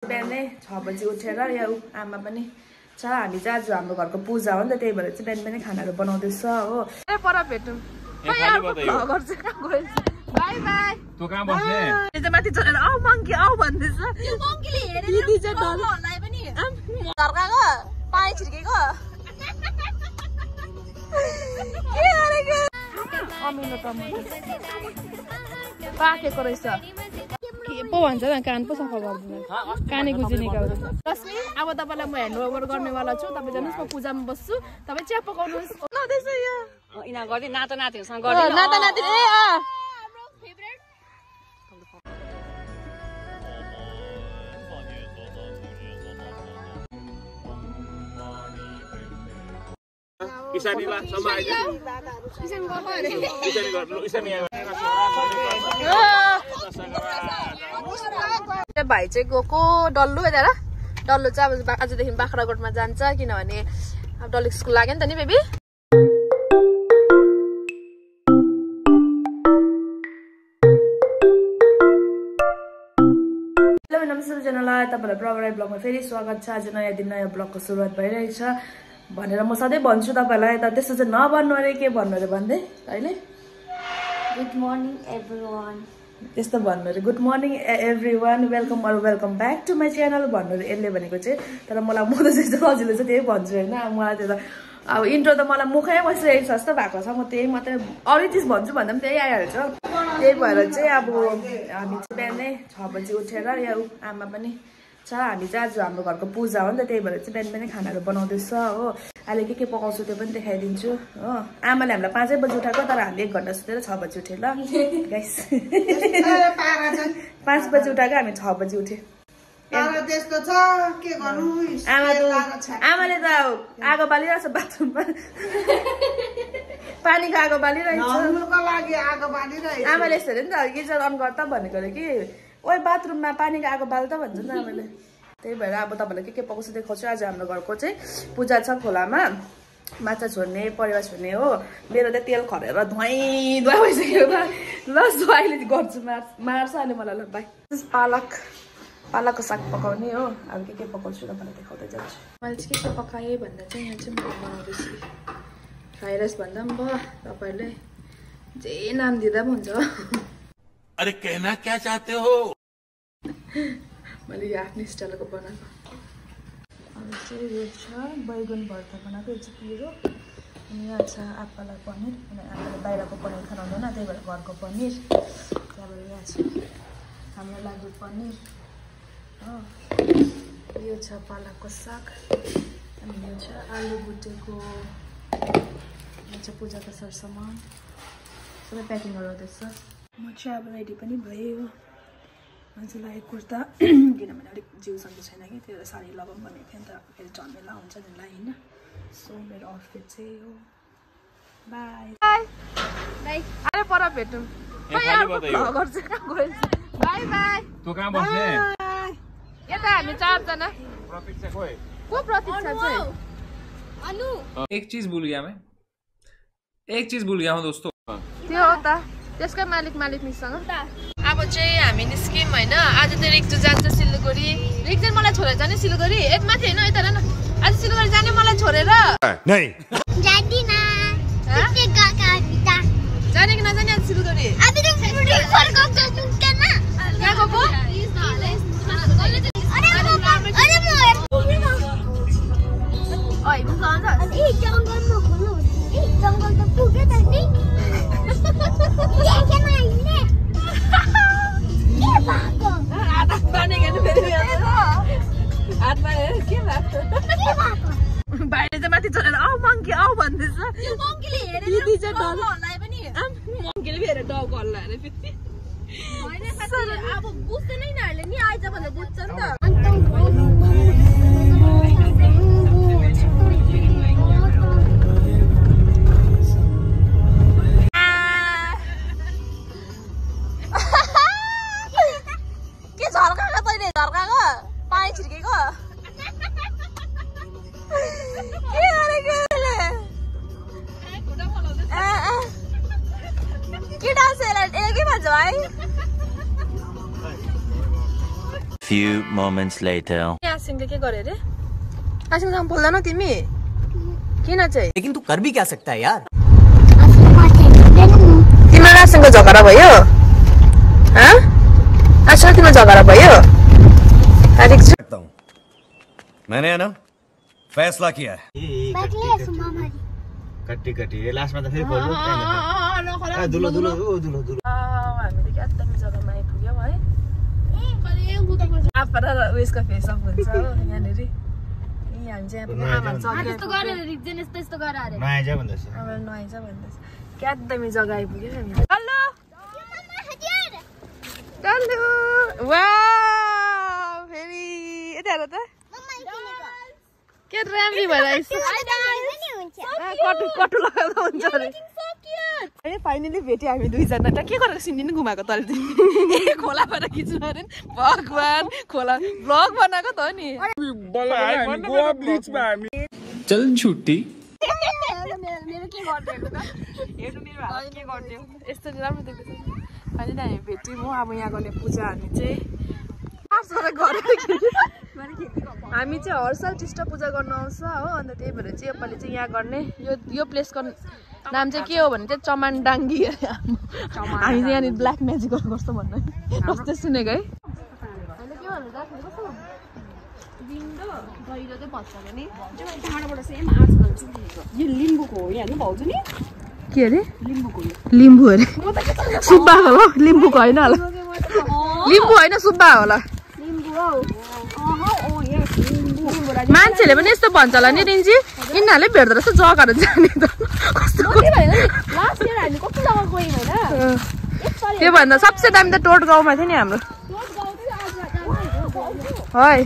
बिहानै 6 बजी उठेर यहाँ आमा पनि छ हामी चाहिँ आज हाम्रो घरको पूजा हो नि त त्यही भएर चाहिँ बिहान बिहानै खानाहरू बनाउँदैछ हो पर भेटौँ बाई बाई तँ कहाँ बस्ने त्यो माथि चढेर आऊ मङ्की आऊ भन्दैछ यो मङ्कीले हेरेर मलाई पनि झर्काको पानी छिर्केको के गरेको अमिलो टमाटर पाकेको रहेछ के पो भन्छ न कान पो सफा गर्दिन काने गुजी निकाल्दैछ रश्मि अब तपाईलाई म ह्यान्डओभर गर्नेवाला छु तपाईँ जानुस् म पूजामा बस्छु तपाईँ चिया पकाउनुस् नदैछ यो इना गर्दै नाता नातिहरुसँग गर्दै नाता नाति ए हाम्रो फेभरेट ईशानीला समाज ईशान गर्नु अरे ईशानी गर्नु ईशानी भाइ चाहिँ गएको डल्लु हेरेर डल्लु चाहिँ अब आजदेखि बाख्राकोटमा जान्छ किनभने अब डल्लु स्कुल लाग्यो नि त नि बेबी हेलो नमस्ते सबैजनालाई तपाईहरुलाई प्रवराई ब्लगमा फेरि स्वागत छ आज नयाँ दिन नयाँ ब्लगको सुरुवात भइरहेछ भनेर म सधैँ भन्छु तपाईहरुलाई त त्यस्तो चाहिँ नभन्नु अरे के भन्नु अरे भन्दै अहिले गुड मर्निङ एभ्रीवन त्यस्तो भन्नु अरे good morning everyone welcome or welcome back to my channel भन्नु अरे यसले भनेको चाहिँ तर मलाई म त चाहिँ सजिलो चाहिँ त्यही भन्छु होइन मलाई त्यो त अब इन्ट्रो त मलाई मुखै बसिरहेको छ जस्तो भएको छ म त्यही मात्रै अरू चिज भन्छु भन्दा पनि त्यही आइहाल्छ त्यही भएर चाहिँ अब हामी चाहिँ बिहानै 6 बजी उठेर यहाँ आमा पनि छ हामी चाहिँ आज हाम्रो घरको पूजा हो नि त त्यही भएर चाहिँ बिहान बिहानै खानाहरू बनाउँदैछ हो अहिले के पकाउँछु त्यो पनि देखाइदिन्छु हो आमाले हामीलाई 5 बजी उठाएको तर हामीले 1 घन्टा सुतेर 6 बजी उठे ल गाइस 5 बजी उठाएको हामी 6 बजी उठे त्यस्तो छ के गर्नु आमाले त आगो बालिरहेछ बाथरुममा पानीको आगो बालिरहेछ आमाले यस्तो अरे नि त गिजर अन गर्दा भनेको अरे कि ओइ बाथरुममा पानीको आगो बाल त भन्छ नि आमाले त्यही भएर अब तपाईँलाई के पकाउँछु देखाउँछु आज हाम्रो घरको चाहिँ पूजा छ खोलामा माछा छोड्ने परेवा छोड्ने हो मेरो त तेल खरेर धुवाई भइसक्यो ल सो अहिले गर्छु मार्छ अहिले मलाई ल बाई पालकको साग पकाउने हो अब के पकाउँछु तपाईँलाई देखाउँदै जान्छु मैले चाहिँ के पकाएँ भन्दा चाहिँ यहाँ चाहिँ म बनाउँदैछु फ्राई राइस भन्दा पनि भयो तपाईँहरूले जे नाम दिँदा पनि हुन्छ अरे कहना क्या चाहते हो मैले यो आफ्नै स्टाइलको बनाएको अब चाहिँ यो छ बैगुन भर्ता बनाएको यो चाहिँ पिरो अनि यहाँ छ आप्पालाई पनिर अनि आप्पाले बाहिरको पनिर खानुहुँदैन त्यही भएर घरको पनिर त्यहाँबाट यहाँ छ हाम्रो लागि पनिर हो यो छ पालकको साग अनि यो छ आलु बुटेको यो छ पूजाको सरसामान सबै प्याकिङहरू हुँदैछ म चाहिँ अब रेडी पनि भयो मान्छेलाई कुर्ता किनभने अलिक जिउ सन्चो छैन कि त्यो साडी लगाउँ भनेको थिएँ नि त फेरि झमेला हुन्छ नि ल होइन सो मेरो आउटफिट चाहिँ हो बाई बाई अरे पर भेटौँ बाई बाई तँ कहाँ बस्ने यता हामी 4 जना प्रतीक्षा खोइ को प्रतीक्षा चाहिँ अनु एक चीज भूल गया मैं दोस्तों त्यो हो त त्यसकै मालिक मिसँग अब चाहिँ हामी निस्क्यौँ होइन आज चाहिँ रिक्जु जान्छ सिलगढी रिक्जु मलाई छोडेर जाने सिलगढी एक माथि होइन यता न आज सिलगढी जाने मलाई छोडेर नै जादिन के गाका बिता जाने कि नजाने आज सिलगढी अबि त फर गएको के न कहाँ गएको अरे म ओइ बुझ्नु आउँछ ए जंगलमा खोल्नु ए जंगल त पुगे त नि के माइले के भएको हात बानेको नि फेरि हातमा के भएको भाइले चाहिँ माथि चढेर आऊ मङ्की आऊ भन्दैछ यो मङ्कीले हेरेर मलाई पनि मङ्कीले फेरि टाउको हल्ला अरे फेरि हैन साथी अब बुझ्दैन यिनीहरुले नि आइज भनेर बुझ्छ नि त के झर्काको तैँले झर्काको पानी छिर्केको के गरेको के डान्स के भन्छ भाइ few moments later. यासिङले के गरे रे आसिङसँग बोल्दैन तिमी किन चाहिँ लेकिन तू कर भी क्या सकता है यार तिम्रो आसिङको झगडा भयो ह आसिङ तिम्रो झगडा भयो तारिक मैंने है ना फैसला किया है कट्टी कट्टी ये लास्ट में तो फिर बोल दुलो दुलो दुलो दुलो हामीले के एकदमै जग्गामा आइपुग्यौँ है आफर उयसको फेसअप हुन्छ हो यहाँनिर हामी चाहिँ नआइज भन्दैछ अब नआइज भन्दैछ क्या एकदमै जग्गा आइपुग्यो हामी हेलो हेलो वाउ फेरि यता हेर त के राम्री भइरहेछ कटु कटु लगाउँदा हुन्छ अरे ए फाइनली भेट्यो हामी दुईजना त के गरेर सिन्दिनी घुमाएको तल ए खोलाबाट खिच्नु अरे भगवान खोला ब्लग बनाएको त हो नि चल छुट्टी मेरो के गर्दै हेर्नु त हेर्नु मेरो हात के गर्दै यस्तो राम्रो देख्दैछ अनि हामी भेट्यौँ म अब यहाँ गर्ने पूजा हामी चाहिँ हामी चाहिँ हर साल टिस्टा पूजा गर्न आउँछ हो अन्त त्यही भएर चाहिँ योपालि चाहिँ यहाँ गर्ने यो प्लेसको नाम चाहिँ के हो भने चाहिँ चमानडाङ्गी हामी चाहिँ यहाँनिर ब्ल्याक म्याजिक गर्छौँ भन्नु कस्तो सुनेको है के अरे लिम्बू अरे सुब्बा होला लिम्बूको होइन होला लिम्बू होइन सुब्बा होला मान्छेले पनि यस्तो भन्छ होला नि रिन्जी यिनीहरूले भेट्दो रहेछ जग्गाहरू जाने त त्योभन्दा सबसे दामी त टोट गाउँमा थियो नि हाम्रो है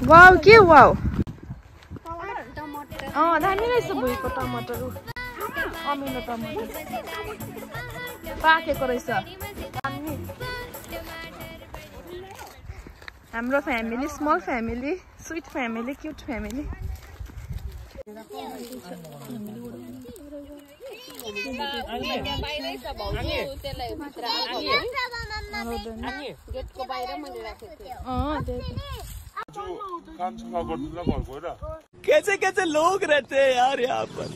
वाउ के वाउ दामी रहेछ भुइँको टमाटर अमिलो टमाटर पाकेको रहेछ हाम्रो family small family sweet family cute family कैसे कैसे लोग रहते हैं यार यहाँ पर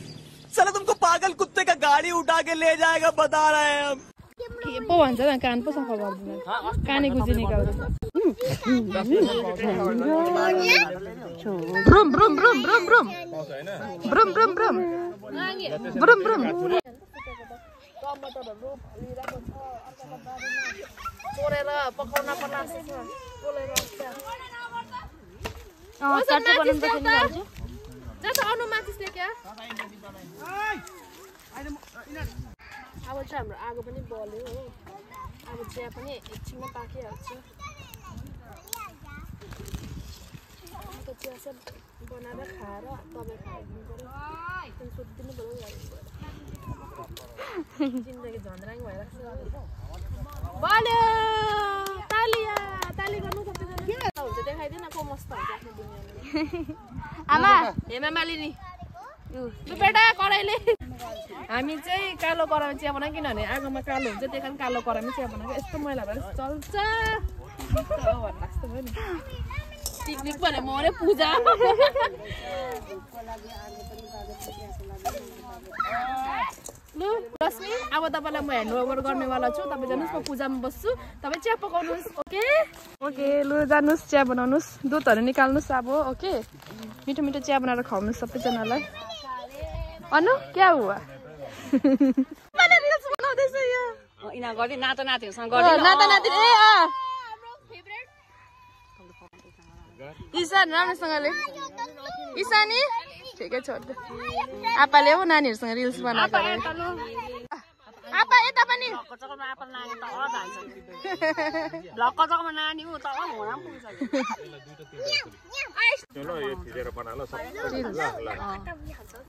साला तुमको पागल कुत्ते का गाड़ी उठा के ले जाएगा बता रहे हैं हम के पो भन्छ न कान पो सफा गर्दैन काने गुजी निकाल्दैन ब्रुम ब्रुम ब्रुम ब्रुम ब्रुम ब्रुम ब्रुम ब्रुम ब्रुम ब्रुम टमाटरहरु लिइराको छ पोलेर पकाउन पर्ला छ पोलेर सट्टै बनाउनु पर्छ नि गाजु जस्तो अनु माथिसले क्या अब चाहिँ हाम्रो आगो पनि बल्यो हो अब चिया पनि एकछिनमा पाकिहाल्छ अन्त चिया सब बनाएर खाएर तपाईँ खाइदिनु पऱ्यो सोधिदिनु पऱ्यो जिन्दगी झन्द्राङ भइरहेको छ बल्यो तालिया ताली गर्नु सबैजना हुन्छ देखाइदिन को मस्त हुन्छ आफ्नो दुनियाँमा आमा हेमा मालिनी बेटा कराइले हामी चाहिँ कालो करामा चिया बनाएको किनभने आगोमा कालो हुन्छ त्यही कारण कालो करामा चिया बनाएको यस्तो मैला भएर चल्छ जस्तो भयो नि पिकनिक भने म अरे पूजा लु रश्मि अब तपाईँलाई म ह्यान्डओभर गर्नेवाला छु तपाईँ जानुहोस् म पूजामा बस्छु तपाईँ चिया पकाउनुहोस् ओके ओके लु जानुहोस् चिया बनाउनुहोस् दुधहरू निकाल्नुहोस् अब ओके मिठो मिठो चिया बनाएर खुवाउनुहोस् सबैजनालाई अनु क्या हुआ ईशान राम्रोसँगले ईशानी ठिकै छोड्दै आपाले हो नानीहरूसँग रिल्स बनाएको आपा यता पनि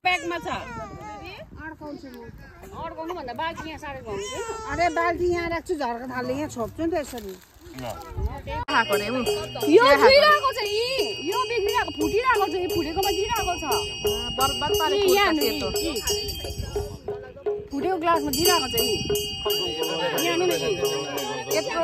ब्यागमा छ अड्काउनु भन्दा बाल्टी यहाँ सारेको हुन्छ अरे बाल्टी यहाँ राख्छु झर्का थाल्ने यहाँ छोप्छु नि त यसरी खाएको रे यो दिइरहेको छ यो बिग्रिरहेको फुटिरहेको छ फुटेकोमा दिइरहेको छ बर्बाद पारेको सेतो फुटेको ग्लासमा दिइरहेको छ यत्रो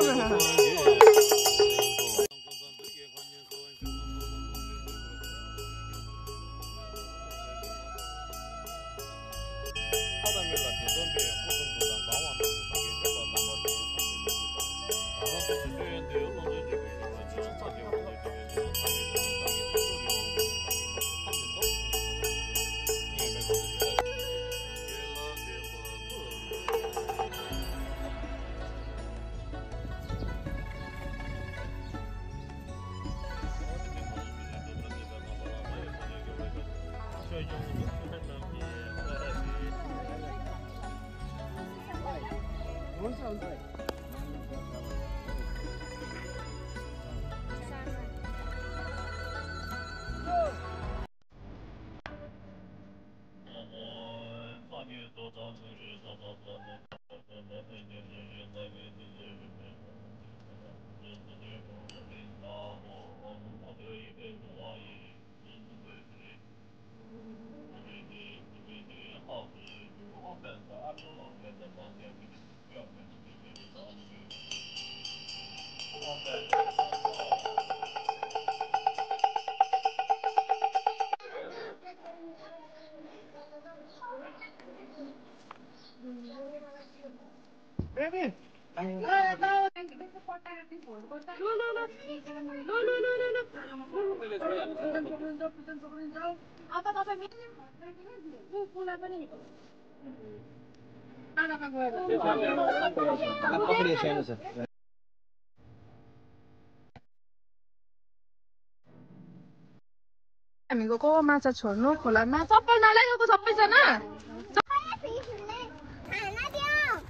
हामी गएको माछा छोड्नु खोलामा चप्पल नलागेको सबैजना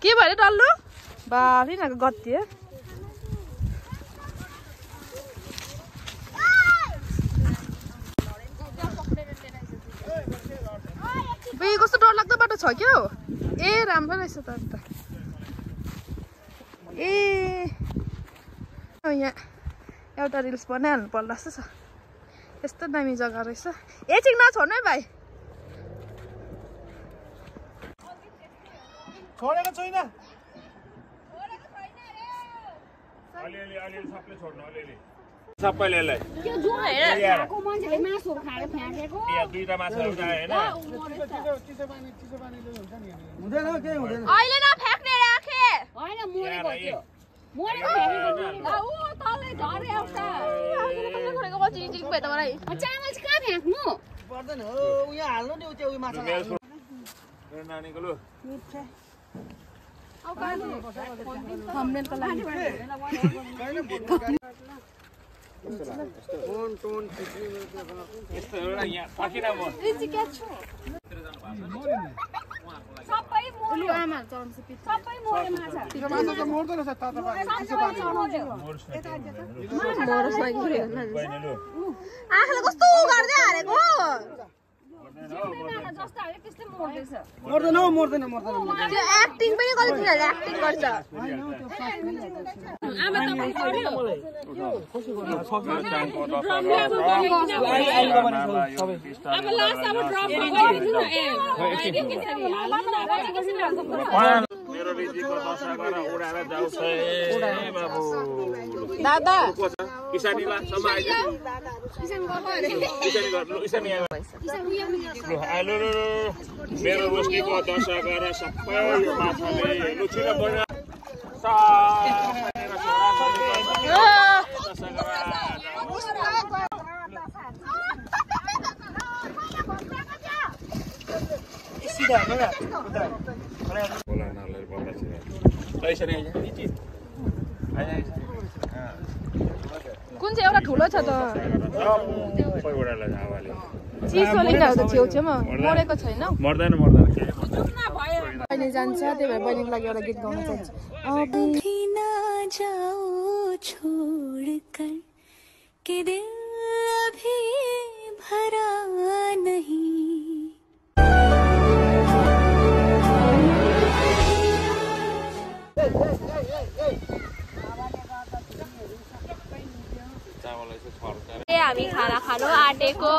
के भयो डल्लो बारी न गत्ती बे कस्तो डरलाग्दो बाटो छ क्या ए राम्रो रहेछ त अन्त ए यहाँ एउटा रिल्स बनाइहाल्नु पर्ला जस्तो छ यस्तो दामी जग्गा रहेछ एकछिन नछोड्नु है भाइ छोडेको छैन अलिअलि सबले छोड्नु अलिअलि सबैले त्यो जुम हेर को मान्छेले मासु खाएर फ्याँकेको यहाँ दुईटा माछा उठा हैन हुँदैन के हुँदैन अहिले नफ्याँक्ने राखे हैन मरेको त्यो मरेको फ्याँकेको ऊ तलै झरे एउटा आफूले कसले छोडेको पछि चिक भयो त मलाई चामल चाहिँ कहाँ फ्याँक्नु पर्दैन हो उ यहाँ हाल्नु नि त्यो माछा मेरो नानीको लु थम्बनेलको लागि यस्तो एउटा यहाँ फकिन म सबै लु आमा चढ्छ पिछ सबै मरे माछा त्यो माछा त मर्दैन रहेछ तातो आँखाले कस्तो गर्दै हारेको मर्दैन त्यो एक्टिङ पनि गर्छ तिनीहरूले एक्टिङ गर्छ मेरो रिजीको दशा गरेर उडाएर जाउँछ बाबु दादा किसानीला सम्म आइज किसानी आलु मेरो बस्तीको दशा गरेर सबै यो माछाले लुचिन बना कुन चाहिँ एउटा ठुलो छ त चिसोले नि त छेउछेउमा मरेको छैन मर्दैन बहिनी जान्छ त्यही भएर बहिनीको लागि एउटा गीत गाउन चाहन्छु अभी ना जाओ छोड़कर के दिल अभी भरा नहीं हामी खाना खानु आँटेको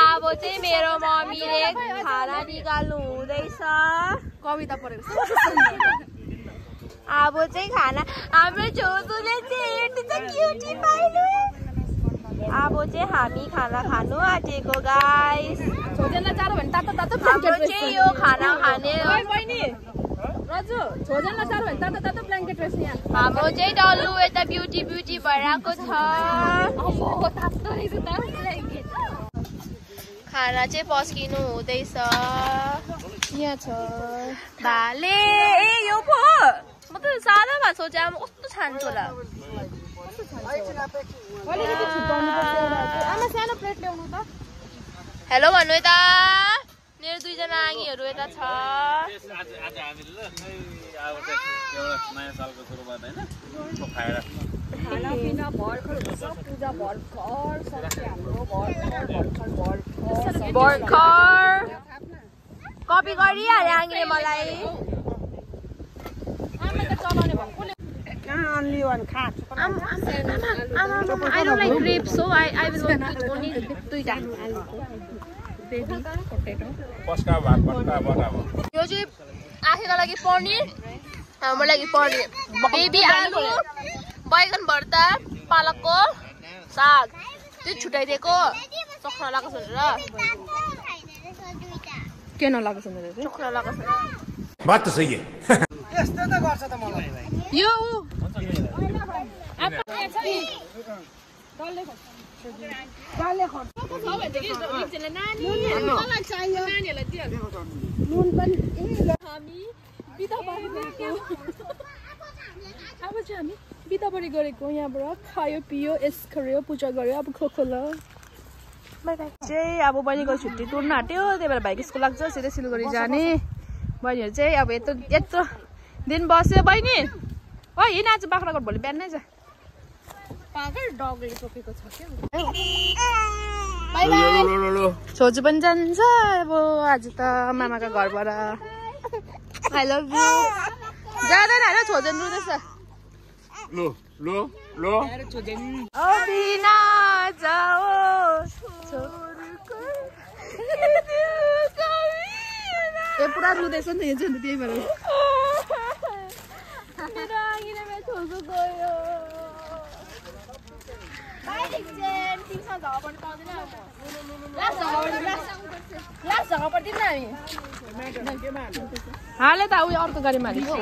अब चाहिँ मेरो मम्मीले खाना निकाल्नु हुँदैछ कविता पढेको अब चाहिँ खाना हाम्रो छोटुले चाहिँ हेर्दैछ क्युटी पाइनु अब चाहिँ हामी खाना खानु आँटेको गाइस छोजनलाई चारो भने तातो तातो हाम्रो चाहिँ यो खाना खाने बहिनी रजु छोजनलाई चारो भने तातो तातो ब्ल्याङ्केट रहेछ यहाँ हाम्रो चाहिँ डल्लु यता ब्युटी भइरहेको छ खाना चाहिँ पस्किनु हुँदैछ यहाँ छ भाले ए यो पो म त सादा भात सोचे आमा कस्तो छान्छ होला अलिकति छुट्याउनु पर्छ आमा सानो प्लेट ल्याउनु त हेलो भन्नु यता मेरो दुईजना आङीहरू यता छ खानापिना भर्खर सब पूजा भर्खर सक्यो हाम्रो भर्खर कपी गरिहाले आङीले मलाई only one cat. I don't like grapes, so I will not eat only दुईटा Baby potato. यो चाहिँ आँखाका लागि पनिर हाम्रो लागि पनिर बेबी आलु बैगन भर्ता पालकको साग त्यो छुट्याइदिएको चक्रा लगाएको छ भनेर के नलागेको छ मेरो चक्रा लगाएको छ बात तो सही है यस्तो त गर्छ त मलाई यो अब चाहिँ हामी बिदाबरी गरेको यहाँबाट खायो पियो यस गर्यो पूजा गर्यो अब खोल चाहिँ अब बहिनीको छुट्टी टुर्न आँट्यो त्यही भएर भाइको स्कुल लाग्छ सिधै सिलगढी जाने बहिनीहरू चाहिँ अब यत्रो दिन बस्यो बहिनी हो हिँड आज बाख्राकोट भोलि बिहान नै जा डगले टोकेको छ क्या छोजु पनि जान्छ अब आज त मामाको घरबाट आई लभ यु जाँदैन होइन छोजन रुँदैछ बिना जाओ ए पुरा रुँदैछ नि त यो चाहिँ त्यही भएर मेरो आँगीले मेरो छोजु गयो हाले त उयो अर्को गाडीमा हालेको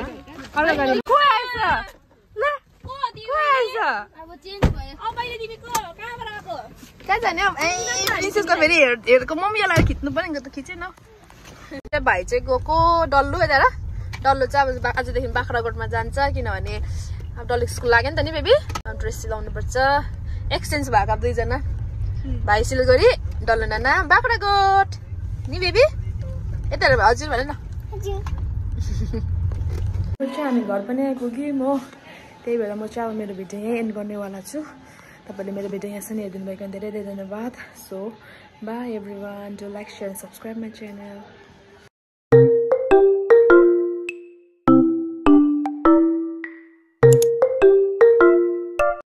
अर्को गाडी को आएछ ल को आएछ कहाँ जाने अब प्रिन्सेसको फेरि हेरेको मम्मी यसलाई खिच्नु पनि त खिचेन भाइ चाहिँ गएको डल्लु यता डल्लु चाहिँ अब आजदेखि बाख्राकोटमा जान्छ किनभने अब डल्लु स्कुल लाग्यो नि त नि बेबी ड्रेस सिलाउनु पर्छ एक्सचेन्ज भएको अब दुईजना भाइ सिलगढी डल्लु नाना बाख्राकोट नि बेबी यता हजुर भन न हामी घर पनि आइपुग्यौँ म त्यही भएर म चाहिँ अब मेरो भिडियो यहीँ एन्ड गर्नेवाला छु तपाईँले मेरो भिडियो यहाँसम्म हेरिदिनु भएको धेरै धेरै धन्यवाद so by every want do like share subscribe my channel